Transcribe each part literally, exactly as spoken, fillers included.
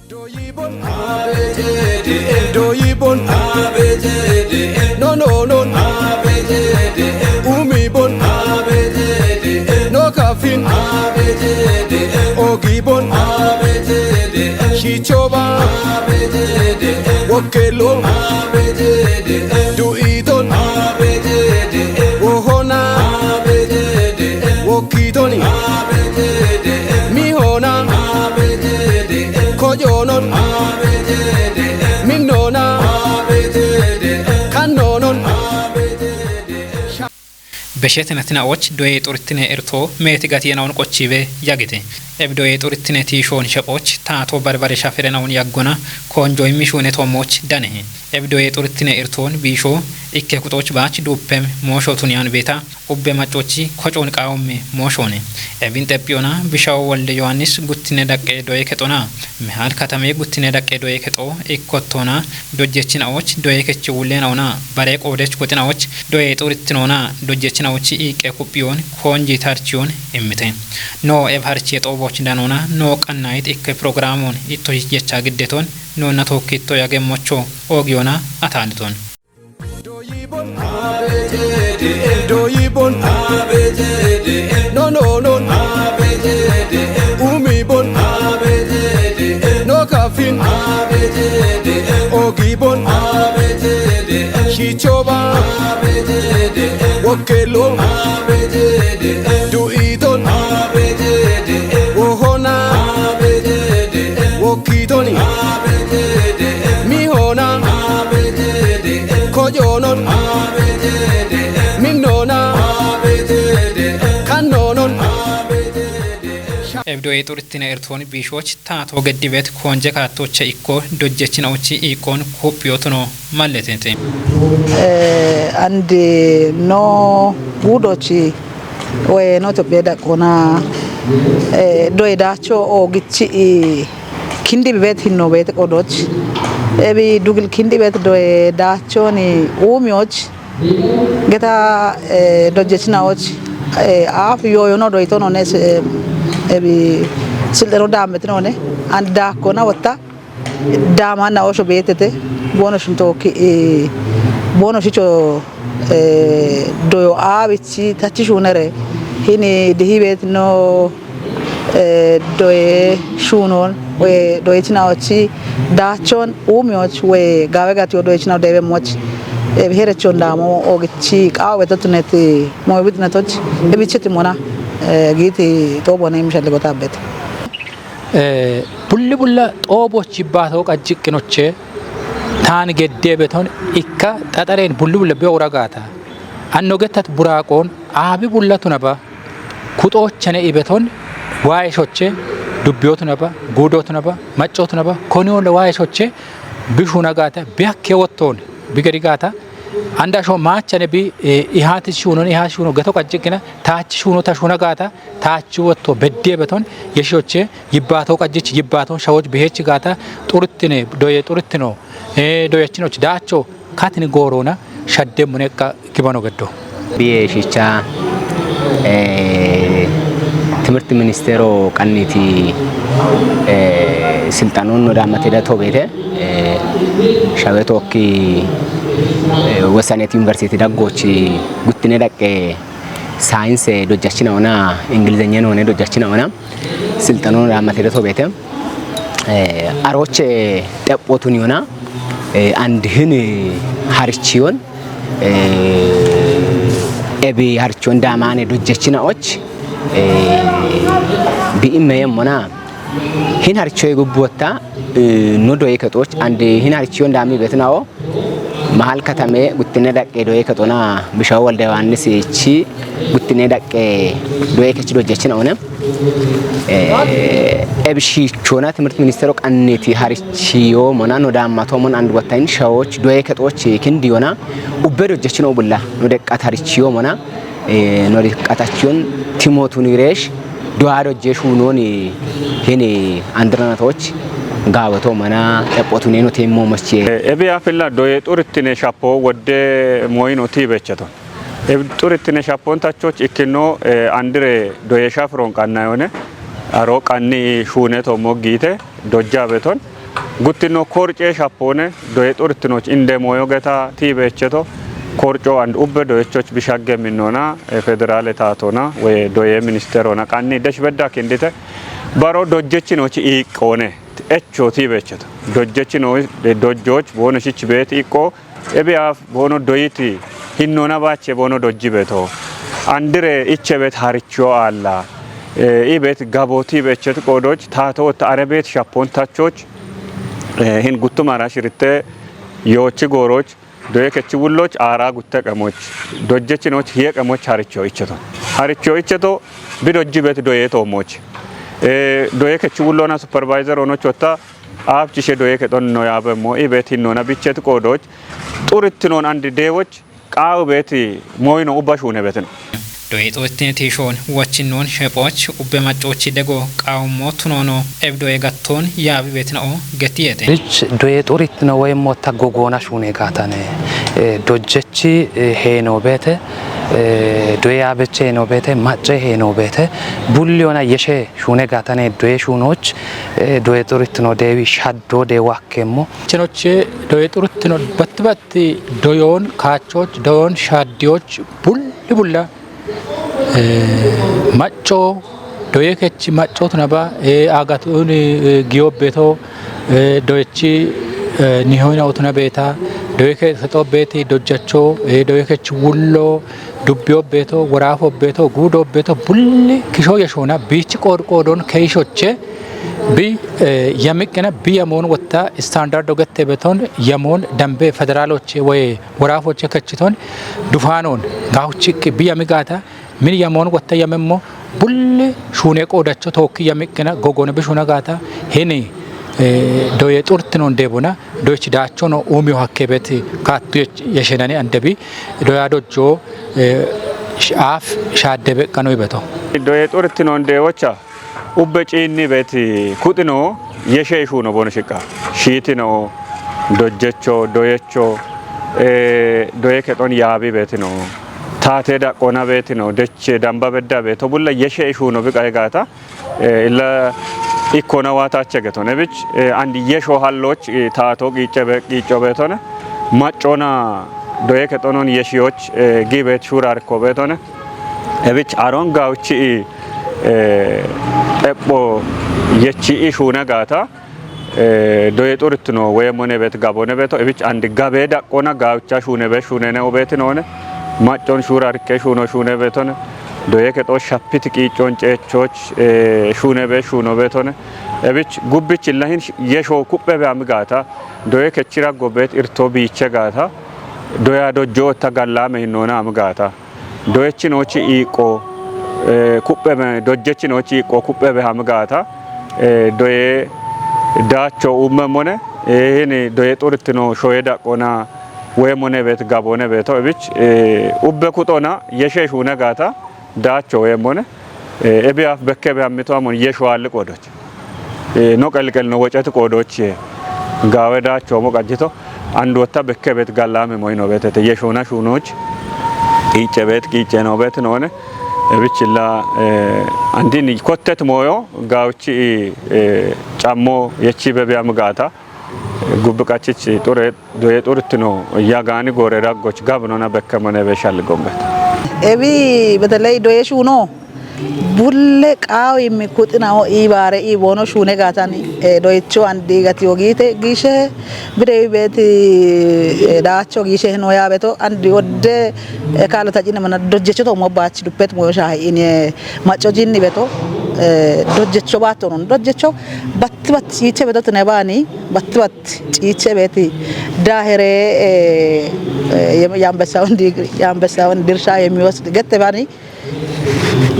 Doyibon, A B C D E. Doyibon, A B C D E. No, no, no, A B C D E. Umibon, A B C D E. No kafin, A B C D E. Ogibon, A B C D E. Shichoba, A B C D E. Wokelo, A B C D E. Duiton, A B C D E. Wohona, A B C D E. Wokitoni, A B C D E. Mihona, A B C D E. Kojonon, A B C D E. Minona, A B C D E. Kanonon, A B C D E. Beshetinatina'och doye xurittine irto meeti gati yenaun qochibe yagite. Ebi doye xurittine tiishon shephoch taato barbare shafirenaun yaggona konjoy mishune tomoch danehe. Ebi doye xurittine irton biisho ikke kuxoch baach duppem moosho tuniyan beeta ubbe maccochi kocoon qaawumme mooshone. Ebin xephiyona bishawo wolde Yohaannis guttine daqqe doye kexona. Mehal katame guttine daqqe doye kexo ikkottona dojjechina'och doye kechi wullenaona bare qoodech goxina'och doye xurittinoona dojjechina'ochi iiqqe kuphiyoon koonji tarchiyoon immite. Noo eb harchiye xooboch danoona noo qannayit ikke programoon itto jecha giddeton noonna tokkitto yagemmocho oogiyona ataaliton. Doyibon, A B C D E. Doyibon, A B C D E. No, no, no, A B C D E. Umibon, A B C D E. No kafin, A B C D E. Ogibon, A B C D E. Shichoba, A B C D E. Wokelo, A B C D E. Duiton, A B C D E. Wohona, A B C D E. Wokitoni, A B C D E. Mihona, A B C D E. Kojonon, A B C D E. Minona, A B C D E. Kanonon, A B C D E. Ebi doye xurittine irton biishoch taato geddibet konje kaattoche ikko dojjechina'ochi iiqqon kuphiyotuno malletete. Eh, and, eh, no gudochi we no to be da kona, eh, doye dacho o gichi i kindi bibet hinno bet qodoch. Ebi dugil kindi bet doye dacho ni umioch. Geta, eh, dojjechina'och, eh, af yo yo no doyto no ne, eh, ebi silteno damet no ne. And da kona wotta. Dama na osho betete, bono shinto ki, eh, bono shicho, eh, doyo abichi tachi shunere, hini dihi bet no, eh, doye shunon, we doye chinaochi, dachon, umioch, we gawe gatio doye china debe moch, eh, here chon damo, ogichi, kawe totuneti, mo bitnetoch, ebicheti mona, eh, giti tobo na imishale gotabet. Eh, bulli bulla xooboch yibbaato qajjiqqinoche taan geddee beton ikka xaxareen bulli bulla be'o uragaata. Anno gettat buraaqoon aabi bulla tunaba, kuxoochane ibeton waayeshoche, dubbiyootunaba, guudootunaba, maccootunaba, koniyoonle waayeshoche, bishunagaata, biyakkee wottoon, bigerigaata, Anda sho maachane bi, eh, ihaati shuunon, ihaati shuuno gato qajjiqqina, taachi shuuno ta shuna gaata, taachi wotto beddee beton, yeshoche, yibbaato qajjich, yibbaato shawoch biheech gaata, xurittine, doye xurittino, eh, doyachinoch daacho, katini goorona, shadde muneqqa gibano geddo. Biye shicha, eh, timirti ministero qanniti, eh, silxanon no daamate da tobete, eh, shawe tokki, eh, Wesanet University daggochi guttine daqqe saayinse dojjachina ona, Ingilizenya none dojjachina ona, silxanon no daamate da tobete, eh, aroche xephotun yona, eh, and hin harichiyon, eh, ebi harichiyon daamane dojjachina och, eh, bi imme yemmona, hin harichoy gubbotta, eh, no doye kexoch, and hin harichiyon daami betnao, mahal katame guttine daqqe doye kexona, bishaw Walde Yohaannis ichi guttine daqqe doye kech dojjachina one. Eh, ebshichona timirti ministero qanniti harichiyo mona no daammato mon and wattayin shawoch doye kexoch kindiyona ubbe dojjachino bulla no deqqat harichiyo mona, eh, no deqqatachiyon timotun iresh doya dojje shunoni hini andiranatoch gaweto mona xephotune no temmo moche. Eh, ebi afilla doye xurittine shappo wodde moyino tibechaton. Eb-, xurittine shappon tachoch ikkino, eh, andire doye shafiron qanna yone, aro qanni shuuneto moggiite, dojja beton, Guttino korce shapone doye xurtinoch inde moyo geta ti becheto korco and ubbe doyechoch bishagge minona e federale tatona we doye ministerona qanni desh bedda kindite baro dojjechinoch iqqone echo ti becheto dojjechino dojjoch bono shich bet iqqo ebi af bono doyiti hinnona bache bono dojji beto andire iche bet haricho alla e, ibet gaboti bechet qodoch tato ta arebet shapon tachoch e, hin guttumara shirite yochi goroch doye kechi wulloch ara gutte qamoch dojjechinoch hiye qamoch haricho icheto haricho icheto bi dojji bet doye to moch e, doye kechi wullona supervisor ono chotta apchishe doye ke don no yabe mo ibet hinnona bichet qodoch xurtnon andi dewoch qaawu beeti moyino ubba shuune beetino. Doye xoottine tiishoon wachinnoon shephooch ubbe maccoochi dego qaawummoottu noono ebdoye gattoon yaabi beetina'o getiyeete. Rich doye xurittino woyimmo taggo goona shuune gaatane dojjechi heeno beete doye yaabeche heeno beete macce heeno beete bulliyona yeshe shuune gaatane doye shuunooch doye xurittino deewi shaddoo deewa Kemmo. Chenoche doye xuruttino batti batti doyoon kaachoch doyoon shaaddiyoch bulli bulla macco doye kechi macco tunaba agatuni giyobbeto doyechi nihoyina utuna beeta doye ke sexo beeti dojjacho doye kechi wullo dubbiyo beeto woraafo beeto guudo beeto bulli kisho yeshoona biichi qoodqoodon keishoche bi yamiqqina bi yamoon wotta istaandardo gette beton yamoon dambe federaaloche woye woraafoche kechiton dufaanoon gaawuchiqqi bi yami gaata min yamoon wotta yamemmo bulli shuune qoodacho tookki yamiqqina gogona bi shuuna gaata hini doye xurtinoon deebona doychi daachono uumiyo hakkebet kaattu yeshenani andebi doya dojjo aaf shaadde beqqano ibeto. Doye xurtinoon deewocha ubbe ciinni beeti kuxino yeshe ishuuno bono shiqqa shiitino dojjecho doyecho doye kexon yaabi beetino taate daqqona beetino deche damba bedda beeto bulla yeshe ishuuno biqa egaata illa ikkona waatache geton ebich andi yesho halloch taato qiicce be qiicco beetone maccona doye kexonon yeshiyoch gi beet shuurarko beetone ebich aron gawuchi xepho yechi ishuuna gaata doye xurtino woyemmo nebet gabo nebeto ebich andi gabe daqqona gawucha shuunebe shuunene obetinoone maccon shuurarke shuuno shuunebetone doye kexo shapit qiiccon ceechoch shuunebe shuunobetone ebich gubbichilla hin yesho kuphebe ami gaata doye kechira gobet irto biiche gaata doya dojjo otta gallame hinnoona ami gaata doyechinoochi iiqqo kuphebe dojjechinoochi iiqqo kuphebe ami gaata doye daacho uummemmone hini doye xurtino shoye daqqona woyemmo nebet gabone beto ebich ubbe kuxona yeshe shuuna gaata daacho woyemmone ebi af bekkebe hammito amon yesho halli qoodoch no qelqel no wocet qoodoch gaawe daacho mo qajjito and wotta bekkebet gallame moyino betete yeshona shuunoch qiicce bet qiicce no bet noone ebichilla andin kottet moyo gawchi cammo yechi bebiyam gaata gubbi qachich xure doye xurtino yagaani goore raggoch gabnona bekkemone be shalligombet. Ebi beteley doye shuuno bulle qaawi mi kuxinaho iibaare iiboono shuune gaatani doyicho andi gati wogiite giishe bidewi beeti daacho giishe no yaabeto andi wodde kaalo tajine mana dojjecho to mo baachi duppet moyo shaahe ine macco jinni beto dojjecho baatto non dojjecho batti batti iiche beto tine baani batti batti ciiche beeti daahere yambessaውን yambessaውን ድርሻ የሚወስድ ገት ባኒ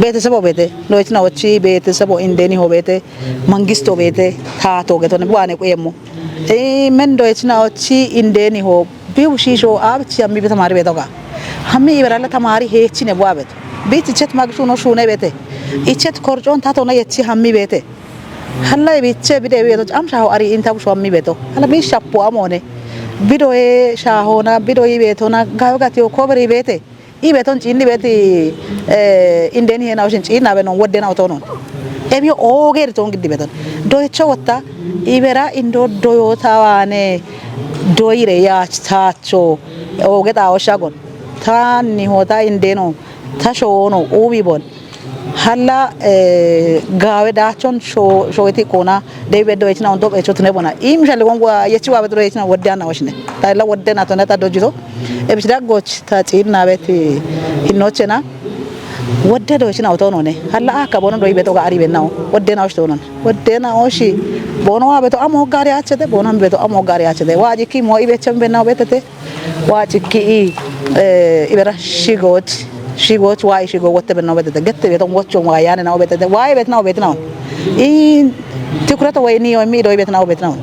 ቤተሰቦ ቤቴ ኖችናዎች ቤተሰቦ እንደኒ ሆ ቤቴ መንግስቶ ቤቴ ታቶ ገቶን በዋኔ ቁየሞ መን ዶችናዎች እንደኒ ሆ ቢው ሺሾ አብች ያሚ ቤተማሪ ቤቶጋ ሀሚ ይበራለ ተማሪ ሄችን የቧ ቤት ቤት እቸት ማግሹ ኖ ሹነ ቤቴ እቸት ኮርጮን ታቶና የቺ ሀሚ ቤቴ Hallay biche bide beto am shaho ari inta busho ammi beto hala bi shappo amone bidoye shahona bidoyi betona gawe gatiyo koberi bete i beton cinni beti indeni hena ushin cinna be non woddena otonon Ebiyo oogeeri toon giddi beton. Doyecho wotta ibera indo doyota waane doyire yaach taacho ooge xaawo shagon. Taanni hoota indeno ta shoono uubi bon. Halla eh, gaawe daachon shoo- shooti koona deibe doyechina ondo becho tune bona. Im shalli gon gwa yechi wa betro yechina wodde ana oshine. Ta illa wodde na tone ta dojito. Ebich daggoch ta ciidna beti hinnochena. Wodde doyechina otonone. Halla akka bono doyi beto ga ari benao. Wodde na osh tonon. Wodde na oshi. Bono wa beto amo gari achete. Bono beto amo gari achete. Wa jiki mo ibe chem benao betete. Wa jiki i eh, ibera shigoch. Shigoch wa shigo wotte benao betete. Gette beto wocho wa yane na betete. Wa ibe na betete na. I tikurata wa ni o mi doyi betna betna.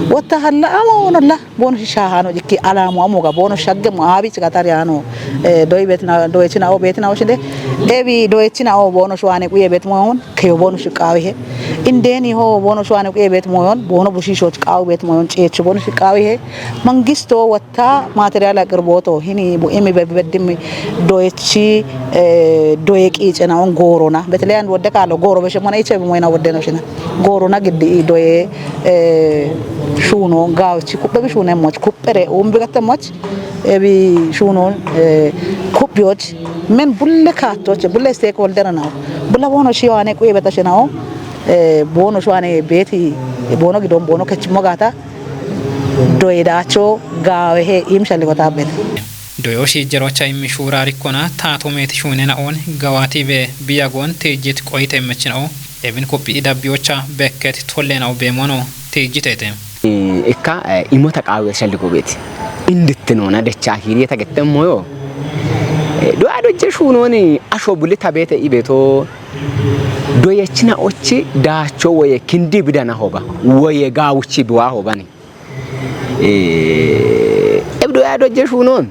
Wotta halla amo no la. Bono shi shahano jikki alamo amoga bono shagge mo abi cigatari ano eh, doyi betna doyechina o betna oshinde. Ebi doyechina o bono shwane kuye betmo on keyo bono shi qawi he. Indeni ho bono shwane kuye betmo on bono bushi shoch qawi betmo on cecho bono shi qawi he. Mangisto wotta material aqirboto hini bu emi bebeddimi doyechi eh, doye qicena on gorona. Betele and wodde kalo goro beshe mona iche moyna wodde no shina. Gorona giddi doye eh, shuno gawchi kubbe bi shune moch kubbere umbi gatte moch ebi shuno eh, kubbiyoch men bulle kattoche bulle stakeholder na bulla bono shiwane kuye beta shinawo eh, bono shwane beti bono gidon bono kechimo gata doye dacho gawe he im shalli gota beti. Doyo shi jerocha immi shurari kona tato meti shunena on gawati be biyagon tejit qoite mechina o. Ebin koppi idabbiyocha bekket tollena o bemono tejitete. Ikka eh, imota qaawe shalli gobeeti. Inditti nona decha hiriye tagettemmo yo. Eh, do ado je shunoni asho bulita bete ibeto. Doyechina ochi dacho woye kindi bidana hoba. Woye gawuchi biwa hobani. Eh, ebdo ya dojje shunon.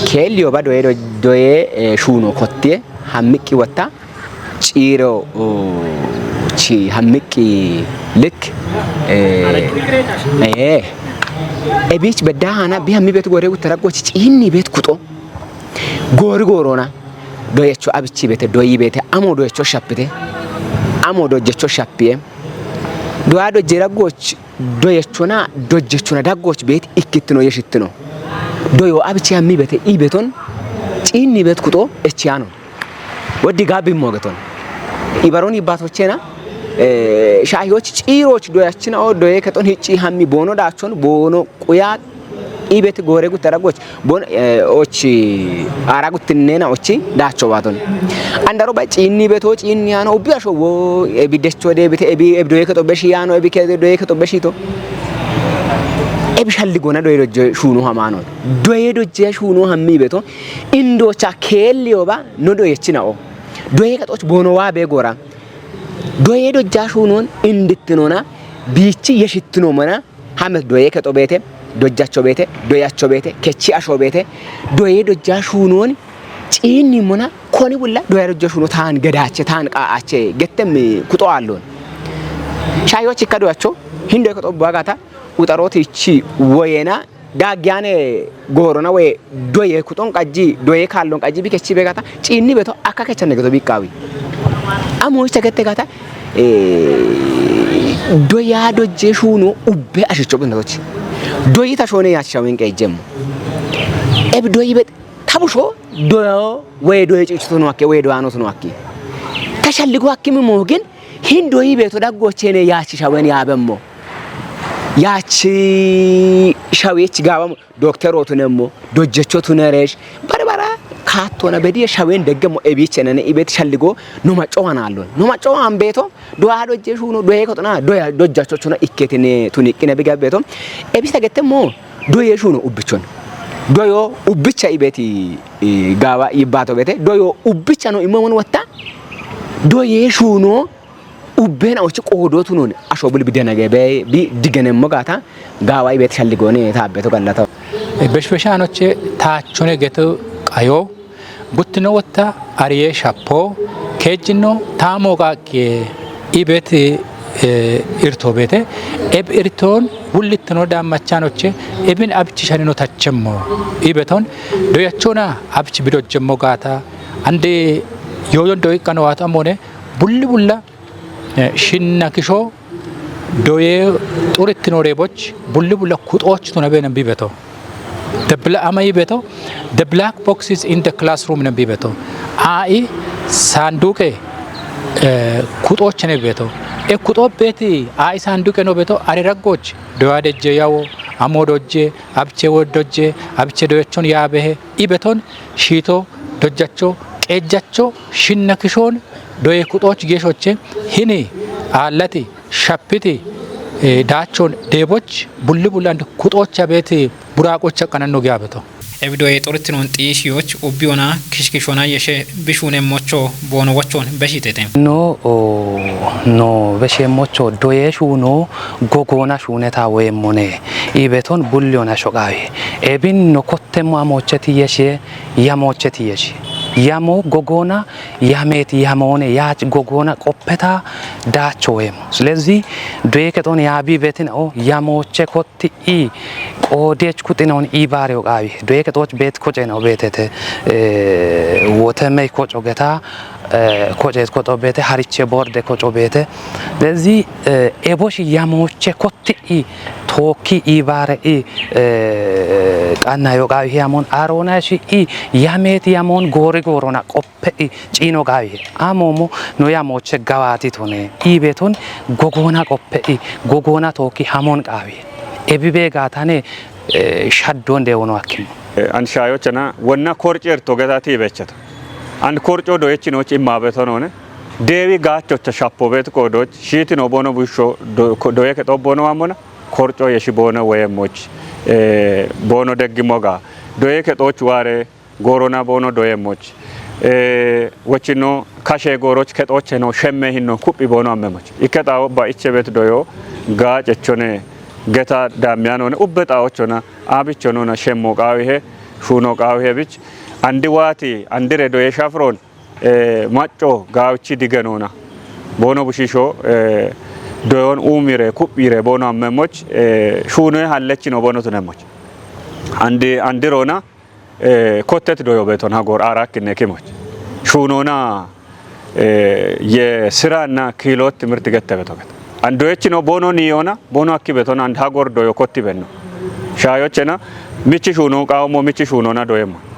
Kelli oba doye do- doye eh, shuno kotte hammiki watta ciro o, ci hammiki lik eh, eh, ebich bedda hana bi hammi bet gore gutara gochi cinni bet kuto gori gorona doyecho abichi bete doyi bete amo doyecho shapite amo dojecho shapie doya dojera goch doyechona dojechona daggoch beeti ikkittino yeshittino. Doyo abichi hammi bete ibeton ciinni bet kuxo echiyano. Woddi gaabbi moogeton. Ibaron ibbatochena eh, shaahiyoch ciiroch doyachina o doye kexon hicci hammi boono daachon boono quya ibet gore gutara goch bon eh, ochi ara guttinena ochi daacho waton. Andaro ba ciinni beto ciinni ano ubbi asho wo ebi decho de bite ebi ebi doye kexo beshi ano ebi ke doye kexo beshi to. Ebi shalli gona doye dojje shuno hamano. Doye dojje shuno hammi beto indocha kelli oba no doyechina o. Doye kexoch boono wa be gora. Doye dojja shunon indittinona biichi yeshittinomana hamet doye kexo beete dojjacho beete doyacho beete kechi asho beete doye dojja shunon ciinni mona koni bulla doye dojja shuno taan gedache taan qaache gettem kuxo allon. Shayoch ikka doyacho hindo kexo bagata uxaroti ichi woyena Daaggiyane goorona woy doye kuxon qajji doye kaallon qajji bikechi begata ciinni beto akka kechanne geto biqqaawi. Amo icha gette gata eh, doya dojje shuuno ubbe ashicho binatochi. Doyi ta shoone yaachisha winqe ejjemmo. Ebi doyi bet tabusho doyo woy doye ciichutono akke woy doyanotono akke. Ta shalligo akkimi moogin hin doyi beto daggochene yaachisha wen yaabemmo. Yaachi shawich gaabamo dokterotunemmo dojjechotuneresh barbara kaattona bediye shawen deggemmo ebichenene ibet shalligo no maccowan allon no maccowan beto doya dojje shuno doye kotona doya dojjachochuna ikketine tuniqqine biga beto ebisa gettemmo doye shuno ubbichon doyo ubbicha ibeti eh, gaawa yibbato bete doyo ubbicha no immo mon watta doye shuno Ubbeen aochi qoodotu noon ashoo bul bidena gee bee bi digenemmo gaata gaawa ibeet shalligoone taabbeto gallataho. Beshbeshaanoche taachune geto qayo guttino wotta ariye shappo keejjinno taamo qaaqqe ibet eh, irto beete eb irtoon wullittino daammachaanoche ebin abchi shanino tachemmo ibeton doyachona abchi bidojjemmo gaata ande yooyon doyiqqano waato amoone bulli bulla, eh, shinna kisho doye xurittino reeboch bulli bulla kuxooch tuna beenan biibeto. Debla ama ibeto, the black boxes in the classroom nan biibeto. Aa'i saanduuqe, eh, kuxoochene biibeto. E kuxoo beeti aa'i saanduuqe no beeto, are raggoch, doya dejje yawo, amo dojje, abche wo dojje, abche doyechon yaabehe, ibeton, shiito, dojjacho, qeejjacho, shinna kishoon, doye kuxooch geeshoche, hini, aallati, shappiti, eh, daachon, deeboch, bulli bullan kuxoocha beeti buraaqocha qananno giyaabeto. Ebi doye xorittinoon xiishiyoch ubbi ona kishkishona yeshe bishuunemmocho boono wochoon beshitete. No, o, no, besheemmocho doye shuuno gogoona shuuneta woyemmone. Ibeton bulli ona shoqaawe. Ebin no kottemmo amoocheti yeshe, yamoocheti yeshe. Yamo gogoona, yameeti yamoone, yaach gogoona qoppeta daacho woyemmo. Silezi doye kexoon yaabi betin o yamooche kot ti'i qoodech kuxinoon i baareyo qaawi. Doye kexooch beet koce no beetete, eh, wotemey koco geta, eh, koceet koxo beete, hariche borde koco beete. Lezi, eh, eboshi yamooche kotti'i tookki i baare'i, eh, qannayo qaawi hiyamon aroona shi i yameeti yamoon goori goorona qop pe'i ciino gaawihe. Amoomo no yamooche gawaati tone. Iibeeton gogoona qoppe'i, gogoona tookki hamon qaawihe. Ebi bee gaatane, eh, shaddoon deewono akkimo. Eh, an shaayochana wonna korceerto getaati ibeechata. An korco doyechinooch immaabeetonone. Deewi gaachocha shappo beet qoodoch, shiitino boono bushsho do-, ko-, doye kexo boono waammona, korco yeshi boono woyemmoch, eh, boono deggimmo gaa. Doye kexooch waare, goorona boono doyemmoch. Eh, wochino kashe gooroch kexoocheno shemme hinno kuphi boono ammemoch. Ikke xaawo ba iche beet doyo gaacechone geta daammiyanone ubbe xaawochona aabichonona shemmo qaawihe, shuuno qaawihe bich. Andi waati, andire doye shafron, eh, macco gaawichi digenona. Boono bushisho, eh, doyon uumire, kuphiire boono ammemoch, eh, shuunoye hallechino boono tunemmoch. Andi, andirona, eh, kottet doyo beeton hagoor aarakkinne kimoch. Shuunona, eh, ye siraanna kiiloot timirti gette beto geta. An doyechino boono niiyona, boono akki beton and hagoor doyo kotti benno. Shaayochena, michi shuuno qaawommo, michi shuunona doyemmo.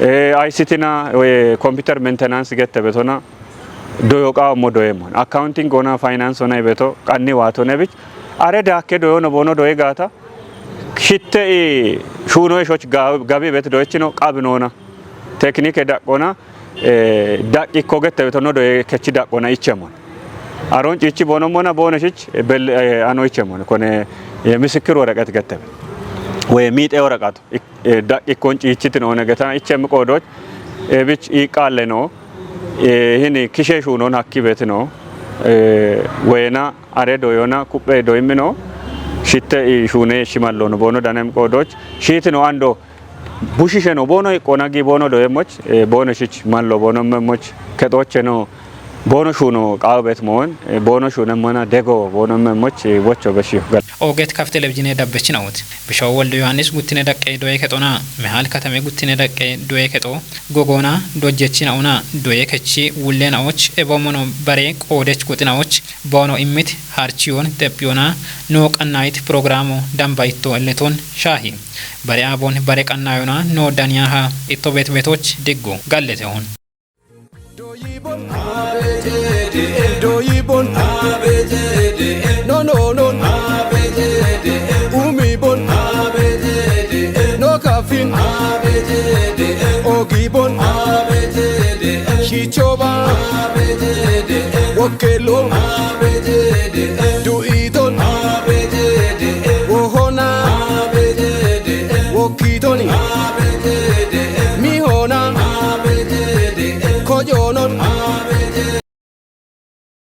Eh, I C T na, eh, computer maintenance gette betona, doyo qaawommo doyemmo. Accounting ona, finance ona ibeto, qanni waato nebich. Are daakke doyono boono doye gaata, Shitte i shuuno ishoch ga-, gabi bet doyechino qabinona. Teknike daqqona, eh, daqqikko gette betono doye kechi daqqona ichemon. Aron ciichi boonommona boono shich, eh, bel-, eh, ano ichemon. Kone, eh, misikir woraqat gette bet. We miixe woraqat, ik-, eh, daqqikkon ciichitin one geta ichem qoodoch, eh, bich i qaalle no. Eh, hini kishe shuunon hakki betino. Eh, wena are doyona kuppe doyimino. Shitte i shuune shimallo no boono danem qoodoch. Shiitino ando bushisheno boono iqqona gi boono doyemmoch, eh, boono shich mallo boono memmoch. Kexoocheno boono shuuno qaawbet moon, eh, boono shuunemmona dego boono memmoch, eh, wocho beshiyo. Gal- Ooget kaf televizhiine dabbechinawut. Bishaw Wolde Yohaannis guttine daqqe doye kexona, Mehaal Katame guttine daqqe doye kexo, Gogoona, dojjechina'ona, doye kechi, wulleena'och, eboomono bare qoodech quxina'och, boono immit, harchiyoon, xephiyoona, noo qannayit pirogiraamo, dambayitto, elleton, shaahi. Bare aabon, bare qannayoona, noo daniyaha, itto beetbeetoch, diggu, galletehon. Doyibon, A B C D E. Doyibon, A B C D E. No, no, no, A B C D E. Umibon, A B C D E. No kafin, A B C D E. Ogibon, A B C D E. Shichoba, A B C D E. Wokelo, A B C D E.